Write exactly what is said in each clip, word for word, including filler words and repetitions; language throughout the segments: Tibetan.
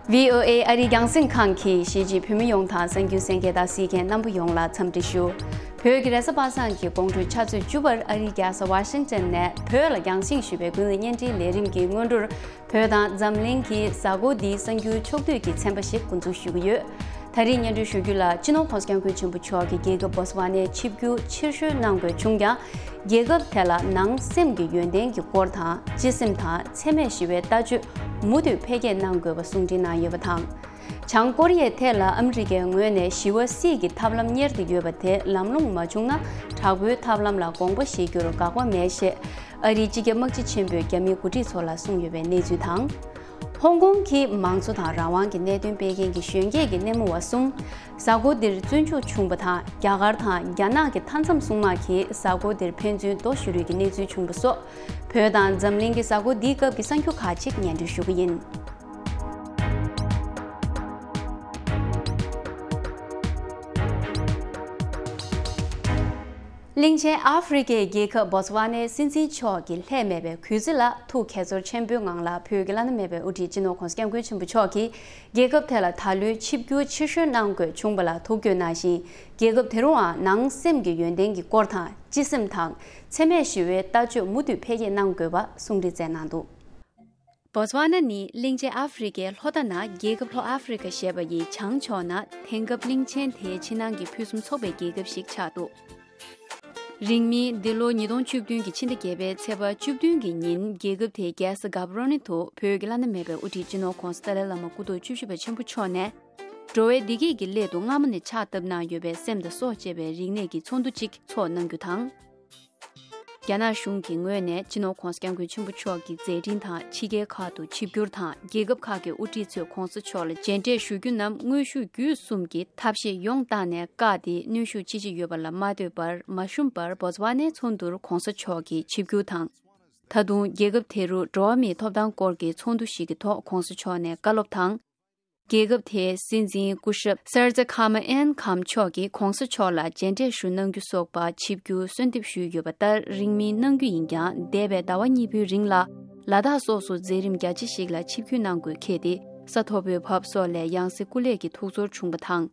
ཝི་ཨོ་ཨེ་ཨ་རིའི་རྒྱང་སྲིང་ཁང་གིས་གཞིས་བྱེས་བོད་མི་ཡོངས་དང་གསར་འགྱུར་གསན་མཁན་དང་གཟིགས་མཁན་རྣམ་པ་ཡོངས་ལ་འཚམས་འདྲི་ཞུ། བོད་ཀྱི་རེས་གཟའ་པ་སངས་ཀྱི་དགོང་དྲོའི་ཆུ་ཚོད་བཅུ་པར་ཨ་རིའི་རྒྱལ་ས་ཝ་ཤིང་ཏན་ནས་བོད་ལ་རྒྱང་སྲིང་ཞུས་པའི་ཀུན་གླེང་བརྙན་འཕྲིན་ལས་རིམ་གྱི་སྔོན་འགྲོར། བོད་དང་འཛམ་གླིང་གི་གཟའ་འཁོར་འདིའི་གསར་འགྱུར་ཕྱོགས་བསྡུས་ཀྱི་ཚན་པ་ཞིག་འགོ་འཛུགས་ཞུ་གི་ཡོད། ད་རེས་སྙན་སྒྲོན་ཞུ་རྒྱུ་ལ། སྤྱི་ནོར་༸གོང་ས་༸སྐྱབས་མགོན་ཆེན་པོ་མཆོག་གིས་རྒྱལ་ཁབ་བོ་ཙི་ཝ་ནའི་ཆིབས་བསྒྱུར་ཕྱིར་བཤོལ་གནང་དགོས་བྱུང་ཀྱང་། རྒྱལ་ཁབ་དེ་ལ་ནང་སེམས་ཀྱི་ཡོན་ཏན་གྱི་སྐོར་དང་། སྤྱི་སེམས་དང་འཚེ་མེད་ཞི་བའི་ལྟ་སྤྱོད་མུ་མཐུད་འཕེལ་རྒྱས་གནང་དགོས་པ་གསུང་འཕྲིན་གནང་ཡོད་པ་དང་། བྱང་ཀོ་རི་ཡའི་ཐད་ལ་ཨ་མི་རི་ཀའི་ངོས་ནས་ཞི་བ་སིག་གི་ཐབས་ལམ་གཉེར་ཏེ་ཡོད་པ་དེ་ལམ་ལྷོང་མ་བྱུང་ན། དྲག་པོའི་ཐབས་ལམ་ལ་དགོངས་པ་བཞེས་རྒྱུར་དགག་པ་མེད་ཞེས་ཨ་རིའི་སྤྱི་ཁྱབ་དམག་སྤྱི་ཆེན་པོས་རྒྱ་མིའི་འགོ་ཁྲིད་ཚོ་ལ་གསུངས་ཡོད་པའི་གནས་ཚུལ་དང་། ཧོང་ཀོང་གི་མང་གཙོ་དང་རང་དབང་གི་གནད་དོན་སྤེལ་མཁན་གྱི་གཞོན་སྐྱེས་ཀྱི་སྣེ་མོ་བ་གསུམ་གཟའ་འཁོར་འདིར་བཙོན་འཇུག་བྱུང་བ་དང་། རྒྱ་གར་དང་རྒྱ་ནག་གི་མཐའ་མཚམས་སྲུང་དམག་གིས་གཟའ་འཁོར་འདིར་ཕན་ཚུན་རྡོ་གཞུ་རུལ་གྱི་གནས་ཚུལ་བྱུང་བ་སོགས། བོད་དང་འཛམ་གླིང་གི་གཟའ་འཁོར་འདིའི་སྐབས་ཀྱི་གསར་འགྱུར་ཁག་ཅིག་སྙན་སྒྲོན་ཞུ་གི་ཡིན། གླིང་ཆེན་ཨ་ཧྥེ་རི་ཁའི་རྒྱལ་ཁབ་བོ་ཙི་ཝ་ནའི་སྲིད་འཛིན་མཆོག་གི་ལྷད་མེད་པའི་གུས་བརྩི་ལ་ཐུགས་དགྱེས་ཚོར་ཆེན་པོའི་ངང་ལ། བོད་ཀྱི་བླ་ན་མེད་པའི་དབུ་ཁྲིད་སྤྱི་ནོར་༸གོང་ས་༸སྐྱབས་མགོན་ཆེན་པོ་མཆོག་གིས་རྒྱལ་ཁབ་དེ་ལ་ད་ལོའི་ཆིབས་བསྒྱུར་ཕྱིར་བཤོལ་གནང་དགོས་བྱུང་བ་ལ་ཐུགས་དགྱེས་གནང་ཞིང་། རྒྱལ་ཁབ་དེ་རུའང་ནང་སེམས་ཀྱི་ཡོན་ཏན་གྱི་སྐོར་དང་། སྤྱི་སེམས་དང་འཚེ་མེད་ཞི་བའི་ལྟ་སྤྱོད་མུ་མཐུད་འཕེལ་རྒྱས་གནང་དགོས་པ་གསུང་འཕྲིན་སྩལ་གནང་འདུག། བོ་ཙི་ཝ་ན་ནི་གླིང་ཆེན་ཨ་ཧྥེ་རི་ཁའི་ལྷོ་མཐའ་ན་རྒྱལ་ཁབ་ལྷོ་ཨ་ཧྥེ་རི་ཁ་ཞེས་པ་ཡི་བྱང་ཕྱོགས་ན། དེང་སྐབས་གླིང་ཆེན་དེའི་ཕྱི་ནང་གི་ཕུན་སུམ་ཚོགས་པའི་རྒྱལ་ཁབ་ཞིག་ཆགས་འདུག། རིང་མིན་འདི་ལོ་ཉིས་སྟོང་བཅུ་བདུན་གྱི་ཕྱི་ཟླ་བརྒྱད་པའི་ཚེས་པ་བཅུ་བདུན་གྱི་ཉིན། རྒྱལ་ཁབ་དེའི་རྒྱལ་ས་གབ་རོ་ནི་དུ་བོད་ཀྱི་བླ་ན་མེད་པའི་དབུ་ཁྲིད་སྤྱི་ནོར་༸གོང་ས་ཏཱ་ལའི་བླ་མ་སྐུ་ཐོག་བཅུ་བཞི་པ་ཆེན་པོ་མཆོག་ནས། འགྲོ་བའི་བདེ་སྐྱིད་ཀྱི་སླད་དུ་སྔ་མོ་ནས་ཕྱག་བཏབ་གནང་ཡོད་པའི་སེམས་དང་སྲོག་བཅས་པའི་རིག་གནས་ཀྱི་ཚོགས་འདུ་གཅིག་ཚོགས་གནང་རྒྱུ་དང་། རྒྱ་ནག་གཞུང་གི་ངོས་ནས་སྤྱི་ནོར་༸གོང་ས་༸སྐྱབས་མགོན་ཆེན་པོ་མཆོག་གི་མཛད་འཕྲིན་དང་། ཕྱི་རྒྱལ་ཁག་ཏུ་ཆིབས་བསྒྱུར་དང་། རྒྱལ་ཁབ་ཁག་གི་དབུ་ཁྲིད་ཚོས་༸གོང་ས་མཆོག་ལ་མཇལ་འཕྲད་ཞུ་རྒྱུ་རྣམས་དངོས་ཤུགས་བརྒྱུད་གསུམ་གྱིས་ཐབས་ཤེས་ཡོངས་བཏང་ནས་བཀག་སྟེ། གནོན་ཤུགས་ཅི་ཆེ་ཡོད་པ་ལ་མ་ལྟོས་པར། མ་ཞུམ་པར་བོ་ཙི་ཝ་ནའི་ཚོགས་འདུར་༸གོང་ས་མཆོག་གིས་ཆིབས་བསྒྱུར་དང་། ད་དུང་རྒྱལ་ཁབ་དེ་རུ་འགྲོ་བ་མིའི་ཐོབ་ཐང་སྐོར་གྱི་ཚོགས་འདུ་ཞིག་གི་ཐོག་༸གོང་ས་མཆོག་ནས་བཀའ་སློབ་དང་། རྒྱལ་ཁབ་དེའི་སྲིད་འཛིན་སྐུ་ཞབས་སར་ཛ་ཁ་མ་ཨན་ཁམ་མཆོག་གིས་༸གོང་ས་མཆོག་ལ་མཇལ་འཕྲད་ཞུ་གནང་རྒྱུ་སོགས་པ་ཆིབས་བསྒྱུར་གསོལ་འདེབས་ཞུས་ཡོད་པ་ལྟར་རིང་མིན་གནང་རྒྱུ་ཡིན་ཀྱང་། འདས་པའི་ཟླ་བ་གཉིས་པོའི་རིང་ལ་ལ་དྭགས་སོགས་སུ་མཛད་རིམ་རྒྱ་ཆེ་ཞིག་ལ་ཆིབས་བསྒྱུར་གནང་དགོས་འཁེལ་ཏེ། ས་མཐོ་པོའི་བབས་སོགས་ལས་ཡང་སེ་སྐུ་ལས་ཀྱི་ཐུགས་ཚོར་བྱུང་བ་དང་།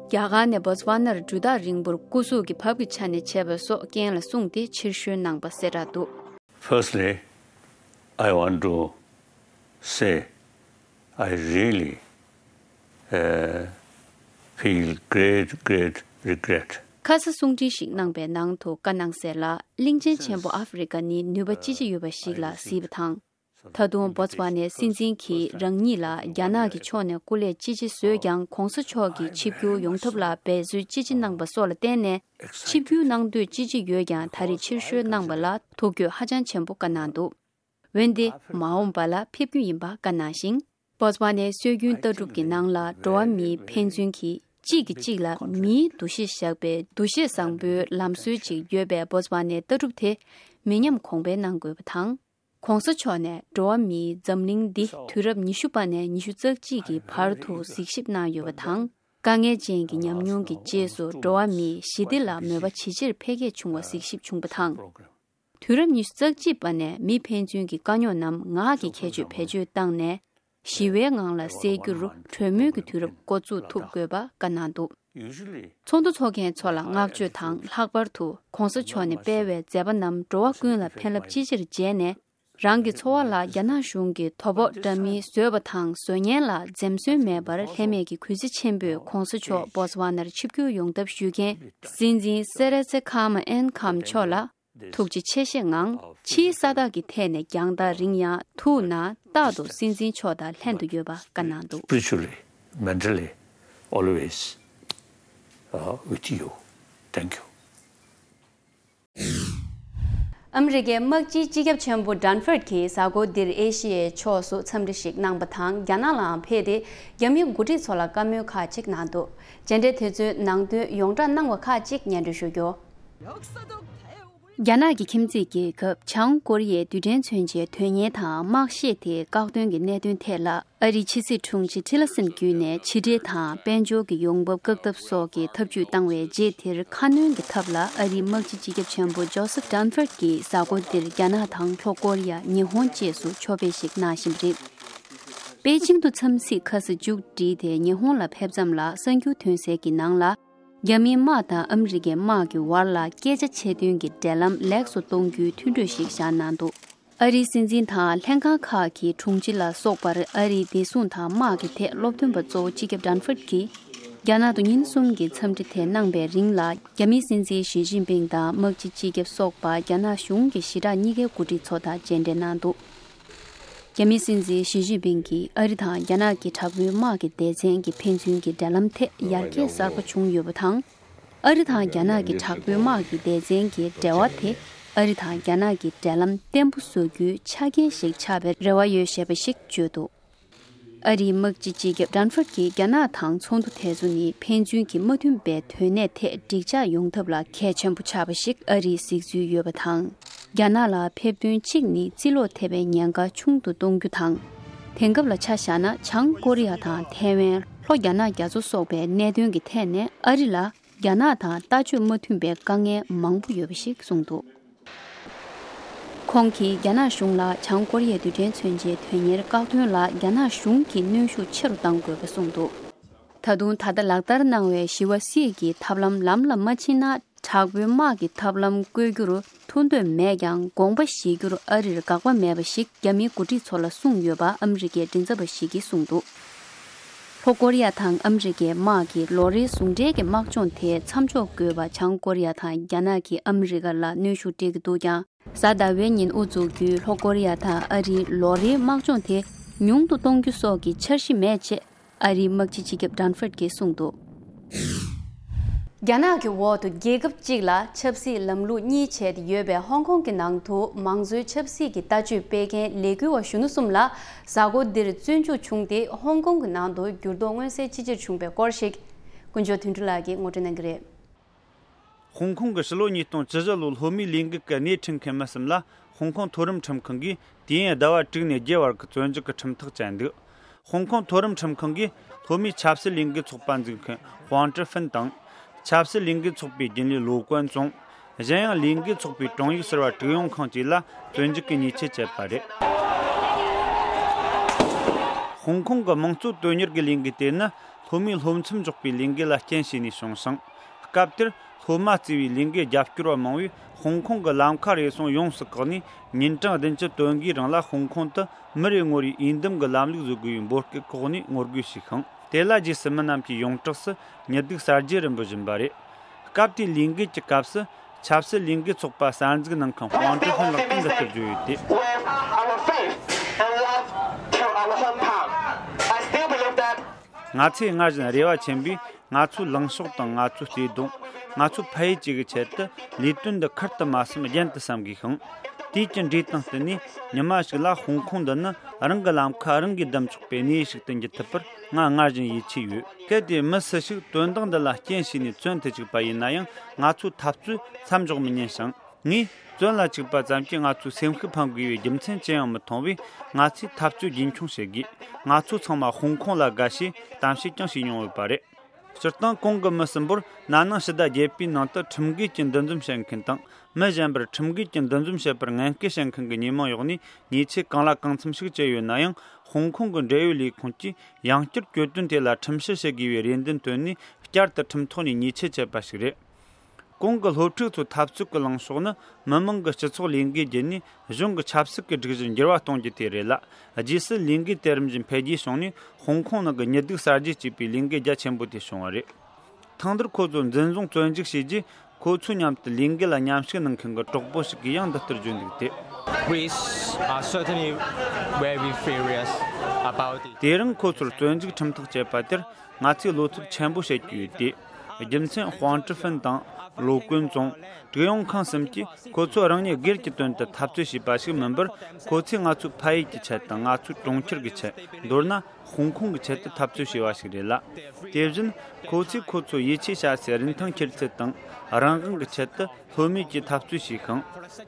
རྒྱ་གར་ནས་བོ་ཙི་ཝ་ནར་དུས་ཐག་རིང་པོར་སྐུ་གཟུགས་ཀྱི་བབས་ཀྱི་ཆ་ནས་ཆས་པ་སོགས་རྐྱེན་ལ་བཟུང་སྟེ་ཕྱིར་བཤོལ་གནང་པ་གསལ་བསྒྲགས་འདུག། Firstly, I want to say I really uh, feel great, great regret. ཁ་ས་གསུང་འཕྲིན་ཞིག་གནང་པའི་ནང་དུ་བཀའ་གནང་གསལ་ལ། གླིང་ཆེན་ཆེན་པོ་ཨ་ཧྥེ་རི་ཁ་ནི་ནུས་པ་ཅི་ཆེ་ཡོད་པ་ཞིག་ལ་གཟིགས་པ་དང་། ད་དུང་བོ་ཙི་ཝ་ནའི་སྲིད་འཛིན་གྱིས་རང་ཉིད་ལ་རྒྱ་ནག་གི་ཕྱོགས་ནས་སྐུ་ལས་ཅི་ཆེ་བཟོས་ཀྱང་། ༸གོང་ས་མཆོག་གིས་ཆིབས་བསྒྱུར་ཡོང་ཐབས་ལ་འབད་རྩོལ་ཅི་ཆེ་གནང་པ་སོགས་ལ་བརྟེན་ནས། ཆིབས་བསྒྱུར་གནང་འདོད་ཅི་ཆེ་ཡོད་ཀྱང་། ད་རེས་ཕྱིར་བཤོལ་གནང་པ་ལ་ཐུགས་འགྱོད་ཧ་ཅང་ཆེན་པོ་བཀའ་གནང་འདུག། འོན་ཏེ། མ་འོངས་པ་ལ་ཕེབས་རྒྱུ་ཡིན་པ་བཀའ་གནང་ཞིང་། བོ་ཙི་ཝ་ནའི་སྲོལ་རྒྱུན་ལྟ་གྲུབ་ཀྱི་ནང་ལ། འགྲོ་བ་མིའི་ཕན་ཚུན་གྱིས་གཅིག་གིས་གཅིག་ལ་མིའི་འདུ་ཤེས་བཞག་པའི་འདུ་ཤེས་བཟང་པོའི་ལམ་སྲོལ་ཅིག་ཡོད་པའི་བོ་ཙི་ཝ་ནའི་ལྟ་གྲུབ་དེ་མི་ཉམས་གོང་འཕེལ་གནང་དགོས་པ་དང་། ༸གོང་ས་མཆོག་ནས་འགྲོ་བ་མིའི་འཛམ་གླིང་འདི་དུས་རབས་ཉི་ཤུ་པ་ནས་ཉི་ཤུ་རྩ་གཅིག་གི་བར་དུ་གཟིགས་ཞིབ་གནང་ཡོད་པ་དང་། དཀའ་ངལ་ཅན་གྱི་ཉམས་མྱོང་གི་རྗེས་སུ་འགྲོ་བ་མིའི་ཞི་བདེ་ལ་མོས་པ་ཇེ་ཆེར་འཕེལ་རྒྱས་བྱུང་བ་གཟིགས་ཞིབ་བྱུང་བ་དང་། དུས་རབས་ཉི་ཤུ་རྩ་གཅིག་པ་ནས་མི་ཕན་ཚུན་གྱི་དཀའ་རྙོག་རྣམས་ངག་གི་ཁྱད་ཆོས་བེད་སྤྱོད་བཏང་ནས། ཞི་བའི་ངང་ལ་སེལ་རྒྱུར་གྲོས་མོལ་གྱི་དུས་རབས་འགོ་བཙུགས་ཐུབ་དགོས་པ་བཀའ་གནང་འདུག། ཚོགས་འདུ་འཚོགས་མཁན་ཚོ་ལ་བསྔགས་བརྗོད་དང་། ལྷག་པར་དུ་༸གོང་ས་མཆོག་ནས་སྤེལ་བའི་མཛད་པ་རྣམས་འགྲོ་བ་ཀུན་ལ་ཕན་རླབས་ཅི་ཆེར་བྱས་ནས། རང་གི་འཚོ་བ་ལ་རྒྱ་ནག་གཞུང་གིས་དོ་ཕོག་འདྲ་མིན་བཟོས་པ་དང་བཟོ་ཉེན་ལ་འཛེམ་ཟོན་མེད་པར། ལྷད་མེད་ཀྱི་གུས་བརྩི་ཆེན་པོས་༸གོང་ས་མཆོག་བོ་ཙི་ཝ་ནར་ཆིབས་བསྒྱུར་ཡོང་ཐབས་ཞུ་མཁན་སྲིད་འཛིན་སེ་རེ་ཚེ་ཁ་མ་ཨན་ཁམ་མཆོག་ལ། ཐུགས་རྗེ་ཆེ་ཞེས་ངང་། ཕྱིའི་ས་བདག་གི་ཐད་ནས་རྒྱང་ཐག་རིང་ཡང་། ཐུགས་ནང་རྟག་ཏུ་སྲིད་འཛིན་མཆོག་དང་ལྷན་དུ་ཡོད་པ་བཀའ་གནང་འདུག། Spiritually, mentally, always uh, with you. Thank you. ཨ་མི་རི་ཀའི་དམག་སྤྱིའི་སྤྱི་ཁྱབ་ཆེན་པོ་ཌན་ཧྥར་གྱིས་གཟའ་འཁོར་འདིར་ཨེ་ཤི་ཡའི་ཕྱོགས་སུ་འཚམས་འདྲི་ཞིག་གནང་པ་དང་། རྒྱ་ནག་ལའང་ཕེབས་ཏེ། རྒྱ་མིའི་འགོ་ཁྲིད་ཚོ་ལ་བཀའ་མོལ་ཁག་ཅིག་གནང་འདུག། མཇལ་འཕྲད་དེ་ཚོའི་ནང་དོན་ཡོངས་བསྒྲགས་གནང་བ་ཁག་ཅིག་སྙན་སྒྲོན་ཞུ་རྒྱུ། རྒྱ་ནག་གི་ཁྱིམ་མཚེས་རྒྱལ་ཁབ་བྱང་ཀོ་རི་ཡའི་རྡུལ་ཕྲན་མཚོན་ཆའི་དོན་གཉེར་དང་དམག་ཤེད་དེ་བཀག་སྡོམ་གྱི་གནད་དོན་ཐད་ལ། ཨ་རིའི་ཕྱི་སྲིད་དྲུང་ཆེ་ཊི་ལ་སན་བརྒྱུད་ནས་ཕྱི་འབྲེལ་དང་དཔལ་འབྱོར་གྱི་ཡོང་འབབ་བཀག་ཐབས་སོགས་ཀྱི་ཐབས་ཇུས་བཏང་བའི་རྗེས། དེར་ཁ་སྣོན་གྱི་ཐབས་ལ་ཨ་རིའི་དམག་སྤྱི་སྤྱི་ཁྱབ་ཆེན་པོ་ཇོ་སེབ་ཌན་ཧྥར་གྱིས་གཟའ་འཁོར་འདིར་རྒྱ་ནག་དང་ལྷོ་ཀོ་རི་ཡ། ཉི་ཧོང་བཅས་སུ་ཕྱོགས་ཕེབས་ཤིག་གནང་བཞིན་པ་རེད། པེ་ཅིང་དུ་འཚམས་གཟིགས་ཁ་ཤས་མཇུག་བསྒྲིལ་ཏེ་ཉི་ཧོང་ལ་ཕེབས་མཚམས་ལ་གསར་འགྱུར་ཐོན་གསལ་གྱི་ནང་ལ། རྒྱ་མིའི་དམག་དང་ཨ་མི་རི་ཀའི་དམག་གི་བར་ལ་སྐད་ཆ་བྱེད་དོན་གྱི་འབྲེལ་ལམ་ལེགས་སུ་གཏོང་རྒྱུའི་མཐུན་གྲོས་ཤིག་བཞག་གནང་འདུག་ཨ་རིའི་སྲིད་འཛིན་དང་ལྷན་ཁང་ཁག་གི་དྲུང་ཆེ་ལ་སོགས་པར་ཨ་རིའི་བདེ་སྲུང་དང་དམག་གི་ཐད་སློབ་སྟོན་པ་གཙོ་བོ་སྤྱི་ཁྱབ་ཌན་ཧྥོརྡ་གྱིས། རྒྱ་ནག་ཏུ་ཉིན་གསུམ་གྱི་འཚམས་འདྲི་དེ་གནང་བའི་རིང་ལ། རྒྱ་མིའི་སྲིད་འཛིན་ཞི་ཅིན་ཕིང་དང་དམག་སྤྱི་སྤྱི་ཁྱབ་སོགས་པ་རྒྱ་ནག་གཞུང་གི་ཞི་དྲག་གཉིས་ཀའི་འགོ་ཁྲིད་ཚོ་དང་མཇལ་འཕྲད་གནང་འདུག་རྒྱ་མིའི་སྲིད་འཛིན་ཞི་ཅིན་ཕིང་གིས་ཨ་རི་དང་རྒྱ་ནག་གི་དྲག་པོའི་དམག་གི་སྡེ་ཚན་གྱི་ཕན་ཚུན་གྱི་འབྲེལ་ལམ་ཐད་ཡར་རྒྱས་གསར་པ་བྱུང་ཡོད་པ་དང་། ཨ་རི་དང་རྒྱ་ནག་གི་དྲག་པོའི་དམག་གི་སྡེ་ཚན་གྱི་འབྲེལ་བ་དེ་ཨ་རི་དང་རྒྱ་ནག་གི་འབྲེལ་ལམ་བརྟན་པོ་བཟོ་རྒྱུའི་ཆ་རྐྱེན་ཞིག་ཆགས་པའི་རེ་བ་ཡོད་ཞེས་པ་ཞིག་བརྗོད་འདུག་ཨ་རིའི་དམག་སྤྱི་སྤྱི་ཁྱབ་ཌན་ཧྥོརྡ་གྱིས་རྒྱ་ནག་དང་ཚོགས་འདུ་དེ་ཚོ་ནི་ཕན་ཚུན་གྱི་མ་མཐུན་པའི་དོན་གནད་ཐད་འགྲིག་འཇགས་ཡོང་ཐབས་ལ་གལ་ཆེན་པོ་ཆགས་པ་ཞིག་ཨ་རིས་གཟིགས་ཚུལ་ཡོད་པ་དང་། རྒྱ་ནག་ལ་ཕེབས་དོན་གཅིག་ནི་རྩིས་ལོག་ཐེབས་པའི་ཉེན་ཁ་ཆུང་དུ་གཏོང་རྒྱུ་དང་། དེང་སྐབས་ལ་ཆ་བཞག་ན་བྱང་ཀོ་རི་ཡ་དང་ཐའེ་ཝན། ལྷོ་རྒྱ་ནག་རྒྱ་མཚོ་སོགས་པའི་གནད་དོན་གྱི་ཐད་ནས་ཨ་རི་ལ་རྒྱ་ནག་དང་ལྟ་སྤྱོད་མ་མཐུན་པའི་དཀའ་ངལ་མང་པོ་ཡོད་པ་ཞིག་གསུངས་འདུག་ཁོང་གིས་རྒྱ་ནག་གཞུང་ལ་བྱང་ཀོ་རི་ཡའི་རྡུལ་ཕྲན་མཚོན་ཆའི་དོན་གཉེར་བཀག་སྡོམ་ལ་རྒྱ་ནག་གཞུང་གིས་གནོན་ཤུགས་ཆེ་རུ་གཏང་དགོས་པ་གསུངས་འདུག་ད་དུང་ད་ལྟ་ལག་བསྟར་གནང་བའི་ཞི་བ་སིའི་གི་ཐབས་ལམ་ལམ་ལ་མ་ཕྱིན་ན། དྲག་པོའི་དམག་གི་ཐབས་ལམ་བཀོལ་རྒྱུར་ཐུགས་འདོད་མེད་ཀྱང་། དགོངས་པ་བཞེས་རྒྱུར་ཨ་རིར་དགག་པ་མེད་པ་ཞིག་རྒྱ་མིའི་འགོ་ཁྲིད་ཚོ་ལ་གསུངས་ཡོད་པ་ཨ་མི་རི་ཀའི་མགྲིན་ཚབ་པ་ཞིག་གིས་གསུངས་འདུག་ལྷོ་ཀོ་རི་ཡ་དང་ཨ་མི་རི་ཀའི་དམག་གིས་ལོ་རེའི་ཟུང་འབྲེལ་གྱི་དམག་སྦྱོང་དེ་མཚམས་འཇོག་དགོས་པ་བྱང་ཀོ་རི་ཡ་དང་རྒྱ་ནག་གིས་ཨ་མི་རི་ཀ་ལ་གནོན་ཤུགས་སྤྲད་ཀྱི་འདུག་ཀྱང་། གཟའ་ཟླ་བའི་ཉིན་དབུ་འཛུགས་རྒྱུའི་ལྷོ་ཀོ་རི་ཡ་དང་ཨ་རིའི་ལོ་རེའི་དམག་སྦྱོང་དེ་ཉུང་དུ་གཏོང་རྒྱུ་སོགས་ཀྱི་འཆར་གཞི་མེད་ཅེས། ཨ་རིའི་དམག་སྤྱི་སྤྱི་ཁྱབ་ཌན་ཧྥོརྡ་གྱིས་གསུངས་འདུག་རྒྱ་ནག་གི་འོག་ཏུ་རྒྱལ་ཁབ་གཅིག་ལ་ཆབ་སྲིད་ལམ་ལུགས་གཉིས་བྱས་ཏེ་ཡོད་པའི་ཧོང་ཀོང་གི་ནང་དུ་མང་གཙོའི་ཆབ་སྲིད་ཀྱི་ལྟ་སྤྱོད་སྤེལ་མཁན་ལས་འགུལ་བ་གཞོན་ནུ་གསུམ་ལ་གཟའ་འཁོར་འདིར་བཙོན་འཇུག་བྱུང་སྟེ། ཧོང་ཀོང་གི་ནང་དུ་འགྱུར་ལྡོག་མངོན་གསལ་ཅི་ཆེར་བྱུང་པའི་སྐོར་ཞིག་ཀུན་མཆོག་དོན་གྲུབ་ལགས་ཀྱིས་ངོ་སྤྲོད་གནང་གི་རེད། ཧོང་ཀོང་གི་ཕྱི་ལོ་ཉིས་སྟོང་བཅུ་བཞི་ལོའི་ལྷོ་མིའི་ལས་འགུལ་གྱི་སྣེ་ཁྲིད་མཁན་མི་གསུམ་ལ་ཧོང་ཀོང་མཐོ་རིམ་ཁྲིམས་ཁང་གིས་དུས་ཡུན་ཟླ་བ་དྲུག་ནས་བརྒྱད་བར་གྱི་བཙོན་འཇུག་གི་ཁྲིམས་ཐག་བཅད་འདུག་ཧོང་ཀོང་མཐོ་རིམ་ཁྲིམས་ཁང་གིས་ལྷོ་མིའི་ཆབ་སྲིད་ལས་འགུལ་ཚོགས་པ་འཛུགས་མཁན་ཧུང་ཀྲི་ཧྥིན་དང་། ཆབ་སྲིད་ལས་འགུལ་ཚོགས་པའི་རྒྱུན་ལས་ལོ་ཀོན་ཙུང་། གཞན་ཡང་ལས་འགུལ་ཚོགས་པའི་དྲུང་ཡིག་ཟུར་པ་ཀྲུའུ་ཡོང་ཁང་བཅས་ལ་བཙོན་འཇུག་གི་ཉེས་ཆད་བཅད་པ་རེད། ཧོང་ཀོང་གི་དམངས་གཙོ་དོན་གཉེར་གྱི་ལས་འགུལ་དེ་ནི་ལྷོ་མིའི་སློབ་མཚམས་འཇོག་པའི་ལས་འགུལ་ལ་རྐྱེན་བྱས་ནས་བྱུང་ཞིང་། སྐབས་དེར་སློབ་མ་བརྩིས་པའི་ལས་འགུལ་རྒྱབ་སྐྱོར་བ་མང་བོས་ཧོང་ཀོང་གི་ལམ་ཁ་རེ་ཟུང་ཡོངས་སུ་བཀག་ནས། ཉིན་གྲངས་བདུན་ཅུ་དོན་དགུའི་རིང་ལ་ཧོང་ཀོང་དུ་མི་རེ་ངོ་རེར་འོས་འདེམས་ཀྱི་ལམ་ལུགས་བཟོ་དགོས་པའི་འབོད་སྐུལ་བཀོད་ནས་ངོ་རྒོལ་བྱས་ཤིང་། དེ་ལ་རྗེས་སུ་མི་རྣམས་ཀྱིས་ཡོངས་གྲགས་སུ་ཉི་གདུགས་གསར་བརྗེ་རུ་འབོད་བཞིན་པ་རེད། སྐབས་དེའི་ལས་འགུལ་གྱི་སྐབས་སུ་ཆབ་སྲིད་ལས་འགུལ་ཚོགས་པ་གསར་འཛུགས་གནང་མཁན་ཧུང་ཀྲི་ཧྥིན་ལགས་ཀྱིས་འདི་ལྟར་བརྗོད་ཡོད་དེ། With our faith and love to our hometown, I still believe that ང་ཚོས་སྔར་བཞིན་རེ་བ་ཆེན་པོས་ང་ཚོའི་ལངས་ཕྱོགས་དང་ང་ཚོའི་བརྩེ་དུང་། ང་ཚོའི་ཕ་ཡུལ་བཅས་ཀྱི་ཆེད་དུ་ལས་དོན་འདི་ཁུར་དུ་མ་སེམས་རྒྱུན་དུ་བསམ་དགོས་ཤིང་། དུས་ཀྱི་འགྲོས་དང་བསྟུན་ནས་ཉི་མ་ཞིག་ལ་ཧོང་ཀོང་འདི་ནི་རང་གི་ལམ་ཁ་རང་གིས་བདམས་ཆོག་པའི་གནས་ཡུལ་ཞིག་ཏུ་འགྱུར་ཐུབ་པར་ང་སྔར་བཞིན་ཡིད་ཆེས་ཡོད། གལ་ཏེ་མི་སུ་ཞིག་དོན་དག་འདི་ལ་རྐྱེན་བྱས་ནས་བཙོན་དུ་བཅུག་པ་ཡིན་ན་ཡང་། ང་ཚོའི་འཐབ་རྩོད་མཚམས་འཇོག་མི་ཉན་ཞིང་། ངས་བཙོན་ལ་བཅུག་པ་ཙམ་གྱིས་ང་ཚོའི་སེམས་ཤུགས་འཕར་དགོས་པའི་རྒྱུ་མཚན་ཅི་ཡང་མི་མཐོང་བས། ང་ཚོས་འཐབ་རྩོད་རྒྱུན་འཁྱོངས་བྱེད་དགོས། ང་ཚོ་ཚང་མ་ཧོང་ཀོང་ལ་དགའ་ཞེས་གཏམ་བཤད་ཀྱང་བྱས་མྱོང་ཡོད་པ་རེད། སྤྱིར་བཏང་གོང་གི་མི་གསུམ་པོར་ན་ནིང་ཕྱི་ཟླ་བརྒྱད་པའི་ནང་དུ་ཁྲིམས་འགལ་གྱིས་འདུ་འཛོམས་བྱེད་མཁན་དང་། མི་གཞན་པར་ཁྲིམས་འགལ་གྱིས་འདུ་འཛོམས་བྱེད་པར་ངན་སྐུལ་བྱེད་མཁན་གྱི་ཉེས་མིང་འོག་ནས་ཉེས་ཆད་གང་ལ་གང་འཚམ་ཞིག་བཅད་ཡོད་ན་ཡང་། ཧོང་ཀོང་གི་འབྲེལ་ཡོད་ལས་ཁུངས་ཀྱིས་ཡང་བསྐྱར་གྱོད་དོན་དེ་ལ་ཁྲིམས་བཤེར་བྱེད་དགོས་པའི་རེ་འདུན་བཏོན་ནས། བསྐྱར་དུ་ཁྲིམས་ཐོག་ནས་ཉེས་ཆད་བཅད་པ་ཞིག་རེད། གོང་གི་སློབ་ཕྲུག་ཚོའི་འཐབ་རྩོད་ཀྱི་ལངས་ཕྱོགས་ནི་མི་དམངས་ཀྱི་སྤྱི་ཚོགས་ལས་འགུལ་བརྒྱུད་ནས་གཞུང་གི་ཆབ་སྲིད་ཀྱི་སྒྲིག་གཞིར་འགྱུར་བ་གཏོང་རྒྱུ་དེ་རེད་ལ། རྗེས་སུ་ལས་འགུལ་དེ་རིམ་བཞིན་འཕེལ་རྒྱས་བྱུང་ནས། ཧོང་ཀོང་ནང་གི་ཉི་གདུགས་གསར་བརྗེ་ཅེས་པའི་ལས་འགུལ་རྒྱ་ཆེན་པོ་དེ་བྱུང་བ་རེད། ཐེངས་འདིར་ཁོ་ཚོ་འཛིན་བཟུང་བཙོན་འཇུག་བྱས་རྗེས། ཁོ་ཚོའི་མཉམ་དུ་ལས་འགུལ་ལ་མཉམ་ཞུགས་གནང་མཁན་གྱི་གྲོགས་པོ་ཞིག་གིས་ཡང་འདི་ལྟར་བརྗོད་འདུག་སྟེ། We are certainly very furious about it. དེ་རིང་ཁོ་ཚོར་བཙོན་འཇུག་ཁྲིམས་ཐག་བཅད་པ་དེར་ང་ཚོས་བློ་འཚབ་ཆེན་པོ་བྱེད་ཀྱི་ཡོད་དེ། རྒྱུ་མཚན་ཧུང་ཀྲི་ཧྥིན་དང་། ལོ་ཀུན་ཙུང་། ཀྲུའུ་ཡོང་ཁང་གསུམ་གྱིས་ཁོ་ཚོ་རང་ཉིད་སྒེར་གྱི་དོན་དུ་འཐབ་རྩོད་བྱས་པ་ཞིག་མིན་པར། ཁོ་ཚོས་ང་ཚོའི་ཕ་ཡུལ་གྱི་ཆེད་དང་། ང་ཚོའི་གྲོང་ཁྱེར་གྱི་ཆེད། མདོར་ན། ཧོང་ཀོང་གི་ཆེད་དུ་འཐབ་རྩོད་བྱས་པ་ཞིག་རེད་ལ། དེ་བཞིན་ཁོ་ཚོས་ཁོ་ཚོ་ཡིད་ཆེས་བྱ་སའི་རིན་ཐང་འཁྱེར་ཚུལ་དང་། རང་དབང་གི་ཆེད་དུ་ལྷོད་མེད་ཀྱིས་འཐབ་རྩོད་བྱས་ཤིང་།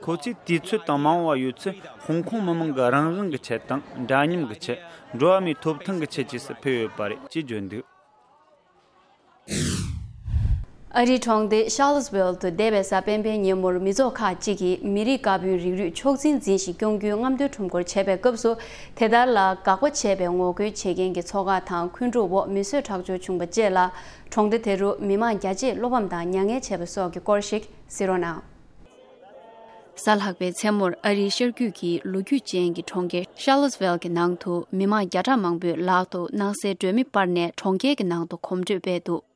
ཁོ་ཚོས་དུས་ཚོད་དང་མ་འོངས་པ་ཡོད་ཚད་ཧོང་ཀོང་མི་དམངས་ཀྱི་རང་དབང་གི་ཆེད་དང་། འདྲ་མཉམ་གྱི་ཆེད། འགྲོ་བ་མིའི་ཐོབ་ཐང་གི་ཆེད་བཅས་སུ་ཕུལ་ཡོད་པ་རེད་ཅེས་བརྗོད་འདུག་ཨ་རིའི་གྲོང་སྡེ་Charlottesville་དུ་འདས་པའི་གཟའ་སྤེན་པའི་ཉིན་མོར་མི་ཚོགས་ཁག་ཅིག་གིས་མི་རིགས་དཀར་པོའི་རིགས་རུས་ཕྱོགས་འཛིན་འཛིན་ཞིང་སྐྱོང་རྒྱུའི་རྔམ་སྟོན་ཁྲོམ་སྐོར་བྱས་པའི་སྐབས་སུ། དེ་ལྟར་ལ་དགག་པ་བྱས་པའི་ངོ་རྒོལ་བྱེད་མཁན་གྱི་ཚོགས་ཁག་དང་འཁོན་འཁྲུག་འོག་མི་གསོད་ཁྲག་སྦྱོར་བྱུང་བ་བཅས་ལ། གྲོང་སྡེ་དེ་རུ་མི་མང་བརྒྱ་ཆས་བློ་ཕམ་དང་མྱ་ངན་བྱས་པ་སོགས་ཀྱི་སྐོར་ཞིག་གཟིགས་རོགས་གནང་། གཟའ་ལྷག་པའི་མཚན་མོར་ཨ་རིའི་ཤར་རྒྱུད་ཀྱི་ལོ་རྒྱུས་ཅན་གྱི་གྲོང་ཁྱེར་Charlottesville་གྱི་ནང་དུ་མི་མང་བརྒྱ་ཕྲག་མང་པོས་ལག་ཏུ་སྣང་གསལ་སྒྲོན་མེ་སྤར་ནས་གྲོང་ཁྱེར་གྱི་ནང་དུ་གོམ་བགྲོད་སྤེལ་འདུག།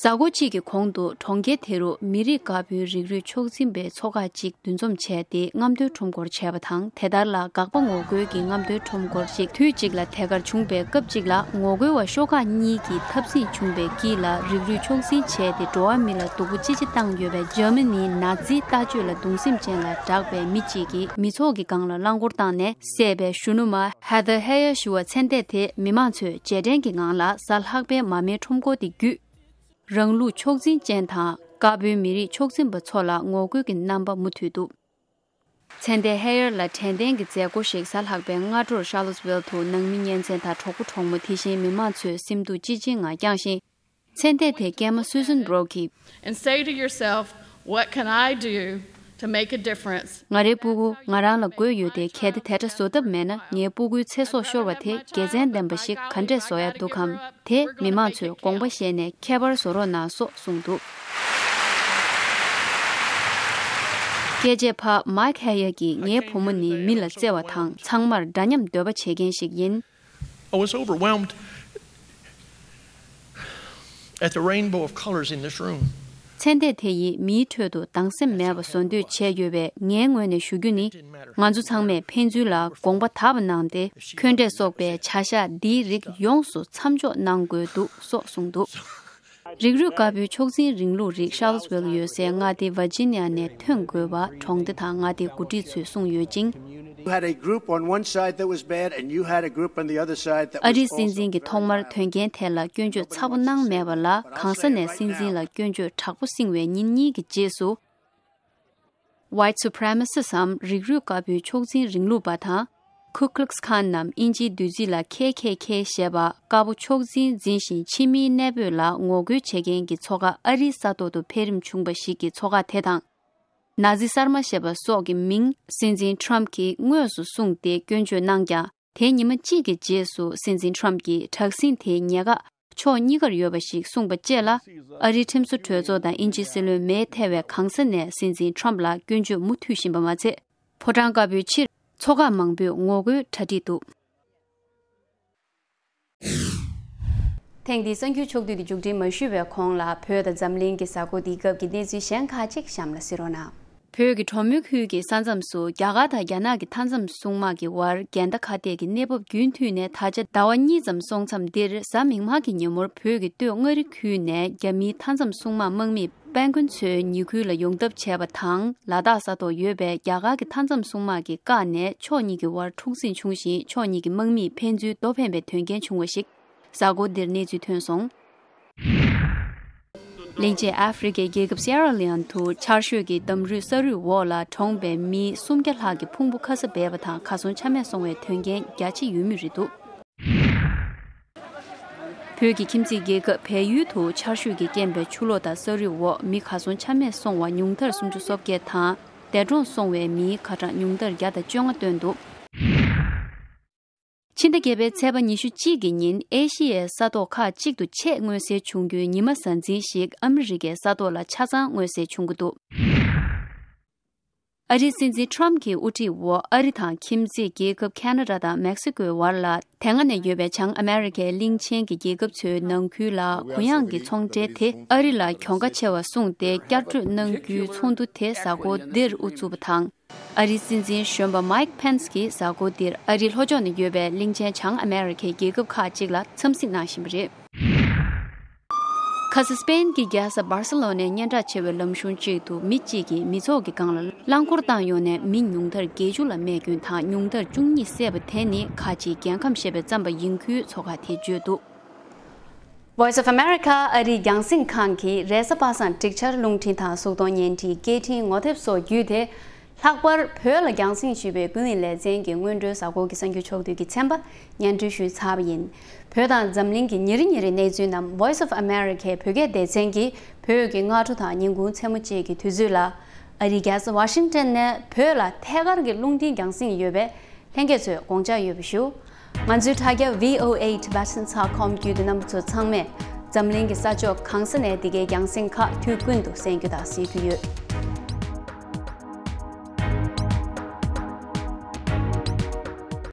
གཟའ་འཁོར་གཅིག་གི་གོང་དུ་གྲོང་ཁྱེར་དེ་རུ་མི་རིགས་དཀར་པོའི་རིགས་རུས་ཕྱོགས་འཛིན་པའི་ཚོགས་ཁག་ཅིག་འདུ་འཛོམས་བྱས་ཏེ་རྔམ་སྟོན་ཁྲོམ་སྐོར་བྱས་པ་དང་། དེ་ལྟར་ལ་དགག་པ་ངོ་རྒོལ་གྱི་རྔམ་སྟོན་ཁྲོམ་སྐོར་ཞིག་དུས་གཅིག་ལ་དེ་གར་བྱུང་པའི་སྐབས་གཅིག་ལ། ངོ་རྒོལ་བ་ཤོག་ཁག་གཉིས་ཀྱིས་འཐབ་འཛིང་བྱུང་བའི་དཀྱིལ་ལ་རིགས་རུས་ཕྱོགས་འཛིན་བྱས་ཏེ་འགྲོ་བ་མི་ལ་སྡུག་པོ་ཅི་ཆེ་བཏང་ཡོད་པའི་འཇར་མ་ནིའི་ནཱ་ཛིའི་ལྟ་སྤྱོད་ལ་གདུང་སེམས་ཅན་ལ་གྲགས་པའི་མི་གཅིག་གིས་མི་ཚོགས་ཀྱི་སྒང་ལ་རླངས་འཁོར་བཏང་ནས་བསད་པའི་གཞོན་ནུ་མ་Heather Heyer ཞུ་བ་མཚན་ལྟས་དེ་མི་མང་ཚོས་རྗེས་དྲན་གྱི་ངང་ལ་གཟའ་ལྷག་པའི་མར་མེའི་ཁྲོམ་སྐོར་དེ་བརྒྱུད། རང་ལུགས་ཕྱོགས་འཛིན་ཅན་དང་དཀར་པོའི་མི་རིགས་ཕྱོགས་འཛིན་པ་ཚོ་ལ་ངོ་རྒོལ་གྱི་རྣམ་པ་མུ་མཐུད་འདུག། མཚན་ལྟས་Heyer་ལ་དྲན་རྟེན་གྱི་མཛད་སྒོ་ཞིག་གཟའ་ལྷག་པའི་སྔ་དྲོར་Charlottesville་དུ་ནང་མི་གཉེན་ཚན་དང་གྲོགས་པོ་གྲོགས་མོ། དེ་བཞིན་མི་མང་ཚོས་སེམས་སྡུག་ཅི་ཆེའི་ངང་བསྐྱངས་ཤིང་། མཚན་ལྟས་དེ་སྐྱེས་མ་Susan Brock་གིས། And say to yourself, "What can I do to make a difference?" ང་རའི་སྤུ་གུ་ང་རང་ལ་དགོས་ཡོད་དེ། གལ་ཏེ་དེ་འདྲ་བཟོ་ཐབས་མེད་ན། ངའི་སྤུ་གུའི་ཚེ་སྲོག་ཤོར་བ་དེ་དགེ་མཚན་ལྡན་པ་ཞིག་ག་འདྲས་བཟོ་ཡ་འདུག་གམ། དེ་མི་མང་ཚོས་དགོངས་པ་བཞེས་ནས་ཁྱད་པར་བཟོ་རོགས་གནང་སོགས་གསུངས་འདུག། སྐད་ཆའི་ཕ་Mike Heyer་གྱིས། ངའི་བུ་མོ་ནི་མི་ལ་བརྩེ་བ་དང་། ཚང་མར་འདྲ་མཉམ་འདོད་པ་བྱེད་མཁན་ཞིག་ཡིན། I was overwhelmed at the rainbow of colors in this room. མཚན་ལྟས་དེ་ཡིས་མིའི་ཁྲོད་དུ་སྡང་སེམས་མེད་པ་བཟོ་འདོད་བྱས་ཡོད་པས། ངའི་ངོས་ནས་ཞུ་རྒྱུ་ནི། ང་ཚོ་ཚང་མས་ཕན་ཚུན་ལ་དགོངས་པ་དག་པ་གནང་སྟེ། འཁོན་འགྲས་སོགས་པའི་བྱ་གཞག་འདིའི་རིགས་ཡོངས་སུ་མཚམས་འཇོག་གནང་དགོས་འདུག་སོགས་གསུངས་འདུག། རིགས་རུས་དཀར་པོའི་ཕྱོགས་འཛིན་རིང་ལུགས་རིགས་Charlottesville་ཡོད་སའི་མངའ་སྡེ་Virginia་ནས་ཐོན་དགོས་པ་གྲོང་སྡེ་དང་མངའ་སྡེའི་འགོ་ཁྲིད་ཚོས་གསུངས་ཡོད་ཅིང་། You had a group on one side that was bad and you had a group on the other side that was also very violent. ཨ་རིའི་སྲིད་འཛིན་གྱི་ཐོག་མར་དོན་རྐྱེན་ཐད་ལ་སྐྱོན་བརྗོད་ཚ་པོ་གནང་མེད་པ་ལ། གང་ས་ནས་སྲིད་འཛིན་ལ་སྐྱོན་བརྗོད་དྲག་པོ་བསྲིངས་བའི་ཉིན་གཉིས་ཀྱི་རྗེས་སུ། White supremacism་རིགས་རུས་དཀར་པོའི་ཕྱོགས་འཛིན་རིང་ལུགས་པ་དང་། Ku Klux Klan་ནམ་དབྱིན་ཇིའི་བསྡུས་ཚིག་ལ་K K K་ཞེས་པ། དཀར་པོ་ཕྱོགས་འཛིན་འཛིན་ཞིང་ཕྱི་མིའི་གནས་སྤོས་ལ་ངོ་རྒོལ་བྱེད་མཁན་གྱི་ཚོགས་ཁག་ཨ་རིའི་ས་ཐོག་ཏུ་འཕེལ་རིམ་བྱུང་བ་ཞིག་གི་ཚོགས་ཁག་དེ་དང་། ནཱ་ཛི་གསར་མ་ཞེས་པ་སོགས་ཀྱི་མིང་སྲིད་འཛིན་Trump་གྱིས་དངོས་སུ་གསུངས་ཏེ་སྐྱོན་བརྗོད་གནང་ཀྱང་། དེའི་ཉི་མ་གཅིག་གི་རྗེས་སུ་སྲིད་འཛིན་Trump་གྱིས་དྲག་ཟིང་དེའི་ཉེས་ཁ་ཕྱོགས་གཉིས་ཀར་ཡོད་པ་ཞིག་གསུངས་པ་བཅས་ལ། ཨ་རིའི་ཁྲིམས་བཟོ་གྲོས་ཚོགས་དང་དབྱིན་ཇིའི་སྲིད་བློན་མེ་ཐེ་བས་གང་ས་ནས་སྲིད་འཛིན་Trump་ལ་སྐྱོན་བརྗོད་མུ་མཐུད་བཞིན་པ་མ་ཚད། ཕོ་བྲང་དཀར་པོའི་ཕྱིར་ཚོགས་ཁག་མང་པོས་ངོ་རྒོལ་གྲ་སྒྲིག་འདུག། ཐེངས་འདིའི་གསར་འགྱུར་ཕྱོགས་བསྡུས་དེ་མཇུག་སྒྲིལ་མ་ཞུས་པའི་གོང་ལ། བོད་དང་འཛམ་གླིང་གི་གཟའ་འཁོར་འདིའི་སྐབས་ཀྱི་གནས་ཚུལ་གཞན་ཁག་ཅིག་གཤམ་ལ་གཟིགས་རོགས་གནང་། བོད་ཀྱི་གྲོང་མི་ཁུལ་གྱི་ས་མཚམས་སུ་རྒྱ་གར་དང་རྒྱ་ནག་གི་མཐའ་མཚམས་སྲུང་དམག་གི་དབར་འགལ་ཟླ་ཁ་གཏད་ཀྱི་གནས་བབ་རྒྱུན་མཐུད་ནས་ད་ཆ་ཟླ་བ་གཉིས་ཙམ་སོང་མཚམས། འདིར་གཟའ་མིག་དམར་གྱི་ཉིན་མོར་བོད་ཀྱི་སྟོད་མངའ་རིས་ཁུལ་ནས་རྒྱ་མིའི་མཐའ་མཚམས་སྲུང་དམག་དམག་མིས་དཔལ་མགོན་མཚོའི་ཉེ་ཁུལ་ལ་ཡོང་ཐབས་བྱས་པ་དང་། ལ་དྭགས་ས་ཐོག་ཡོད་པའི་རྒྱ་གར་གྱི་མཐའ་མཚམས་སྲུང་དམག་གིས་བཀག་ནས་ཕྱོགས་གཉིས་ཀྱི་དབར་འཁྲུག་ཟིང་བྱུང་ཞིང་། ཕྱོགས་གཉིས་ཀྱི་དམག་མིས་ཕན་ཚུན་རྡོ་འཕེན་པའི་དོན་རྐྱེན་བྱུང་བ་ཞིག་གཟའ་འཁོར་འདིར་གནས་ཚུལ་ཐོན་སོང་། གླིང་ཆེན་ཨ་ཧྥེ་རི་ཁའི་རྒྱལ་ཁབ་སི་ཡེ་ར་ལེ་ཨོན་དུ་ཆར་ཞོད་ཀྱི་འདམ་རུད་ས་རུད་འོག་ལ་གྲོངས་པའི་མི་སུམ་བརྒྱ་ལྷག་གི་ཕུང་པོ་ཁ་ས་སྦས་པ་དང་། གར་སོང་ཆ་མེད་སོང་བའི་དོན་རྐྱེན་རྒྱ་ཆེ་ཡོད་མུས་རེད་འདུག། བོད་ཀྱི་ཁྱིམ་མཚེས་རྒྱལ་ཁབ་བལ་ཡུལ་དུ་ཆར་ཞོད་ཀྱིས་རྐྱེན་པས་ཆུ་ལོག་དང་ས་རུད་འོག་མི་གར་སོང་ཆ་མེད་སོང་བ་ཉུང་མཐར་སུམ་ཅུ་སོ་བརྒྱད་དང་། འདས་གྲོངས་སོང་བའི་མིའི་ཁ་གྲངས་ཉུང་མཐར་བརྒྱ་དང་བཅོ་ལྔ་བཏོན་འདུག། ཕྱི་ཟླ་བརྒྱད་པའི་ཚེས་པ་ཉི་ཤུ་གཅིག་གི་ཉིན་ཨེ་ཤི་ཡའི་ས་ཐོག་ཁག་ཅིག་ཏུ་ཆེས་མངོན་གསལ་བྱུང་རྒྱུའི་ཉི་མ་གཟའ་འཛིན་ཞིག་ཨ་མི་རི་ཀའི་ས་ཐོག་ལ་ཆ་ཚང་མངོན་གསལ་བྱུང་གི་འདུག། ཨ་རིའི་སྲིད་འཛིན་Trump་གྱི་དབུ་ཁྲིད་འོག་ཨ་རི་དང་ཁྱིམ་མཚེས་རྒྱལ་ཁབ་ཁེ་ན་ཌ་དང་མེག་སི་ཀོའི་བར་ལ། དེ་སྔ་ནས་ཡོད་པའི་བྱང་ཨ་མེ་རི་ཁའི་གླིང་ཆེན་གྱི་རྒྱལ་ཁབ་ཚོའི་ནང་ཁུལ་ལ་གུ་ཡངས་ཀྱི་ཚོང་འབྲེལ་དེ་ཨ་རི་ལ་གྱོང་ཁ་ཆེ་བ་གསུངས་ཏེ། བསྐྱར་གྲོས་གནང་རྒྱུའི་ཚོགས་འདུ་དེ་གཟའ་འཁོར་འདིར་དབུ་བཙུགས་པ་དང་། ཨ་རིའི་སྲིད་འཛིན་གཞོན་པ་Mike Pence་གྱིས་གཟའ་འཁོར་འདིར་ཨ་རིའི་ལྷོ་ཕྱོགས་ནས་ཡོད་པའི་གླིང་ཆེན་བྱང་ཨ་མེ་རི་ཁའི་རྒྱལ་ཁབ་ཁག་ཅིག་ལ་འཚམས་གཟིགས་གནང་བཞིན་པ་རེད། ཁ་ས་སི་པེན་གྱི་རྒྱལ་ས་སྦར་སེ་ལོ་ནའི་སྙན་གྲགས་ཆེ་བའི་ལམ་གཞུང་གཅིག་ཏུ་མི་གཅིག་གིས་མི་ཚོགས་ཀྱི་སྒང་ལ་རླངས་འཁོར་བཏང་ཡོང་ནས་མི་ཉུང་མཐར་བརྒྱད་ཅུ་ལ་རྨས་སྐྱོན་དང་ཉུང་མཐར་བཅུ་གཉིས་བསད་པ་དེ་ནི་ཁ་ཆེའི་རྒྱལ་ཁམས་ཞེས་པའི་རྩོམ་པ་ཡིན་ཁུལ་ཚོགས་ཁག་དེས་བརྗོད་འདུག། Voice of America་ཨ་རིའི་རྒྱང་སྲིང་ཁང་གིས་རེས་གཟའ་པ་སངས་འགྲིག་ཆར་རླུང་འཕྲིན་དང་གཟུགས་མཐོང་བརྙན་འཕྲིན་སྐད་འཕྲིན་ངོ་དེབ་སོགས་བརྒྱུད་དེ། ལྷག་པར་བོད་ལ་རྒྱང་སྲིང་ཞུས་པའི་ཀུན་གླེང་ལེ་ཚན་གྱི་སྔོན་འགྲོའི་གཟའ་འཁོར་གྱི་གསར་འགྱུར་ཕྱོགས་བསྡུས་ཀྱི་ཚན་པ་སྙན་སྒྲོན་ཞུས་ཚར་བ་ཡིན། བོད་དང་འཛམ་གླིང་གི་ཉིན་རེ་ཉིན་རེའི་གནས་ཚུལ་རྣམས་Voice of America བོད་སྐད་སྡེ་ཚན་གྱིས་བོད་ཀྱི་སྔ་དྲོ་དང་ཉིན་གུང་མཚན་མོ་བཅས་ཀྱི་དུས་ཚོད་ལ། ཨ་རིའི་རྒྱལ་ས་ཝ་ཤིང་ཏན་ནས་བོད་ལ་ཐད་ཀར་གྱི་རླུང་འཕྲིན་རྒྱང་སྲིང་ཡོད་པས། ལྷན་རྒྱས་ཚོས་དགོངས་འཇགས་ཡོད་པ་ཞུ། ང་ཚོའི་དྲ་རྒྱ་V O A Tibetan dot com བརྒྱུད་དེ་རྣམ་པ་ཚོ་ཚང་མས་འཛམ་གླིང་གི་ས་ཕྱོགས་གང་ས་ནས་འདི་གའི་རྒྱང་སྲིང་ཁག་དུས་ཀུན་ཏུ་གསན་རྒྱུ་དང་གཟིགས་རྒྱུ་ཡོད།